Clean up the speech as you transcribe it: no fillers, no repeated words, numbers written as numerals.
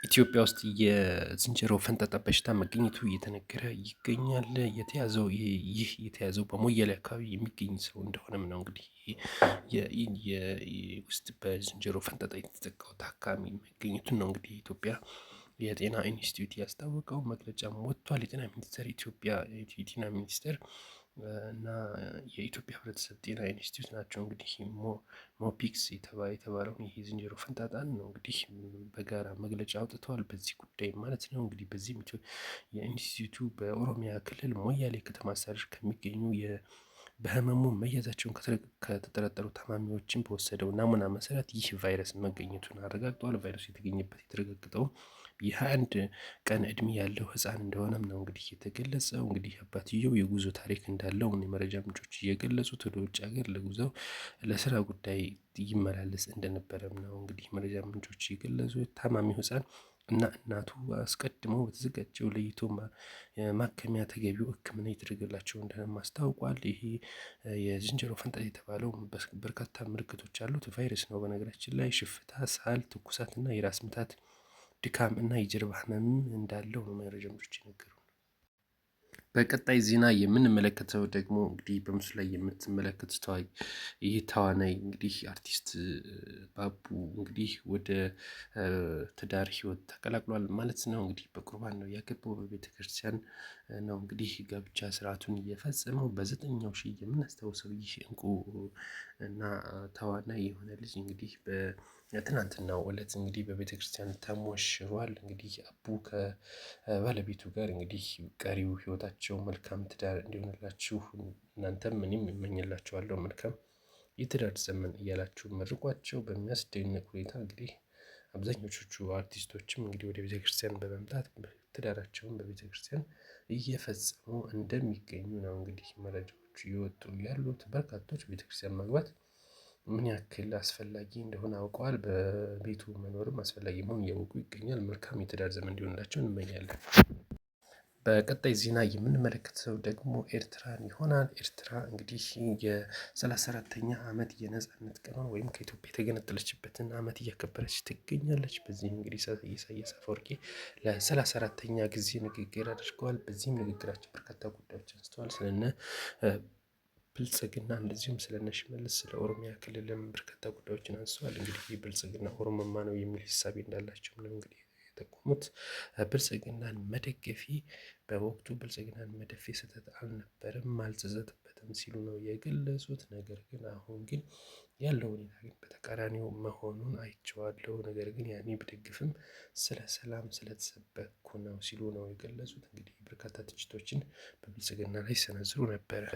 ኢትዮጵያ ውስጥ የዝንጀሮ ፈንጣጣ በሽታ መገኘቱ እየተነገረ ይገኛል። የተያዘው ይህ የተያዘው በሞያሌ አካባቢ የሚገኝ ሰው እንደሆነም ነው እንግዲህ ውስጥ በዝንጀሮ ፈንጣጣ የተጠቃው ታካሚ መገኘቱን ነው እንግዲህ የኢትዮጵያ የጤና ኢንስቲትዩት ያስታወቀው፣ መግለጫም ወጥቷል። የጤና ሚኒስቴር ኢትዮጵያ የጤና ሚኒስቴር እና የኢትዮጵያ ሕብረተሰብ ጤና ኢንስቲትዩት ናቸው እንግዲህ mpox የተባለውን ይህ ዝንጀሮ ፈንጣጣን ነው እንግዲህ በጋራ መግለጫ አውጥተዋል። በዚህ ጉዳይ ማለት ነው እንግዲህ በዚህም የኢንስቲትዩቱ በኦሮሚያ ክልል ሞያሌ ከተማ አስተዳደር ከሚገኙ በህመሙ መያዛቸውን ከተጠረጠሩ ታማሚዎችን በወሰደው ናሙና መሰረት ይህ ቫይረስ መገኘቱን አረጋግጠዋል። ቫይረሱ የተገኘበት የተረጋገጠው የ21 ቀን እድሜ ያለው ህፃን እንደሆነም ነው እንግዲህ የተገለጸው። እንግዲህ አባትየው የጉዞ ታሪክ እንዳለው የመረጃ ምንጮች እየገለጹት ወደ ውጭ ሀገር ለጉዞው ለስራ ጉዳይ ይመላለስ እንደነበረም ነው እንግዲህ መረጃ ምንጮች እየገለጹት። ታማሚው ህፃን እና እናቱ አስቀድመው በተዘጋጀው ለይቶ ማከሚያ ተገቢው ሕክምና እየተደረገላቸው እንደሆነም አስታውቋል። ይሄ የዝንጀሮ ፈንጣጣ የተባለው በርካታ ምልክቶች አሉት ቫይረስ ነው። በነገራችን ላይ ሽፍታ፣ ሳል፣ ትኩሳት እና የራስ ምታት፣ ድካም እና የጀርባ ህመም እንዳለው ነው መረጃ ምንጮች የነገሩን። በቀጣይ ዜና የምንመለከተው ደግሞ እንግዲህ በምስሉ ላይ የምትመለከቱት ይህ ተዋናይ እንግዲህ አርቲስት ባቡ እንግዲህ ወደ ትዳር ህይወት ተቀላቅሏል ማለት ነው። እንግዲህ በቁርባን ነው ያገባው፣ በቤተ ክርስቲያን ነው እንግዲህ ጋብቻ ስርዓቱን እየፈጸመው። በ9ኛው ሺህ የምናስታውሰው ይህ እንቁ እና ተዋናይ የሆነ ልጅ እንግዲህ በትናንትናው ዕለት እንግዲህ በቤተ ክርስቲያን ተሞሽሯል። እንግዲህ አቡ ከባለቤቱ ጋር እንግዲህ ቀሪው ህይወታቸው መልካም ትዳር እንዲሆንላችሁ እናንተም እኔም እመኝላችኋለሁ። መልካም የትዳር ዘመን እያላችሁ መርቋቸው። በሚያስደንቅ ሁኔታ እንግዲህ አብዛኞቹ አርቲስቶችም እንግዲህ ወደ ቤተክርስቲያን በመምጣት ትዳራቸውን በቤተክርስቲያን እየፈጸሙ እንደሚገኙ ነው እንግዲህ መረጃዎቹ እየወጡ ያሉት። በርካቶች ቤተክርስቲያን መግባት ምን ያክል አስፈላጊ እንደሆነ አውቀዋል። በቤቱ መኖርም አስፈላጊ መሆኑን እያወቁ ይገኛል። መልካም የትዳር ዘመን እንዲሆንላቸው እንመኛለን። በቀጣይ ዜና የምንመለከተው ደግሞ ኤርትራን ይሆናል። ኤርትራ እንግዲህ የ34ኛ ዓመት የነጻነት ቀኗን ወይም ከኢትዮጵያ የተገነጠለችበትን ዓመት እያከበረች ትገኛለች። በዚህም እንግዲህ ኢሳያስ አፈወርቂ ለ34ኛ ጊዜ ንግግር አድርገዋል። በዚህም ንግግራቸው በርካታ ጉዳዮች አንስተዋል። ስለነ ብልጽግና እንደዚሁም ስለነ ሽመልስ፣ ስለ ኦሮሚያ ክልልም በርካታ ጉዳዮችን አንስተዋል። እንግዲህ ብልጽግና ኦሮሞማ ነው የሚል ሂሳቤ እንዳላቸው ነው እንግዲህ የጠቆሙት። ብልጽግናን መደገፊ በወቅቱ ብልጽግናን መደፌ ስህተት አልነበረም፣ አልጸጸትበትም ሲሉ ነው የገለጹት። ነገር ግን አሁን ግን ያለው ሁኔታ ግን በተቃራኒው መሆኑን አይቼዋለሁ። ነገር ግን ያኔ ብደግፍም ስለ ሰላም ስለተሰበኩ ነው ሲሉ ነው የገለጹት። እንግዲህ በርካታ ትችቶችን በብልጽግና ላይ ሰነዝሩ ነበረ።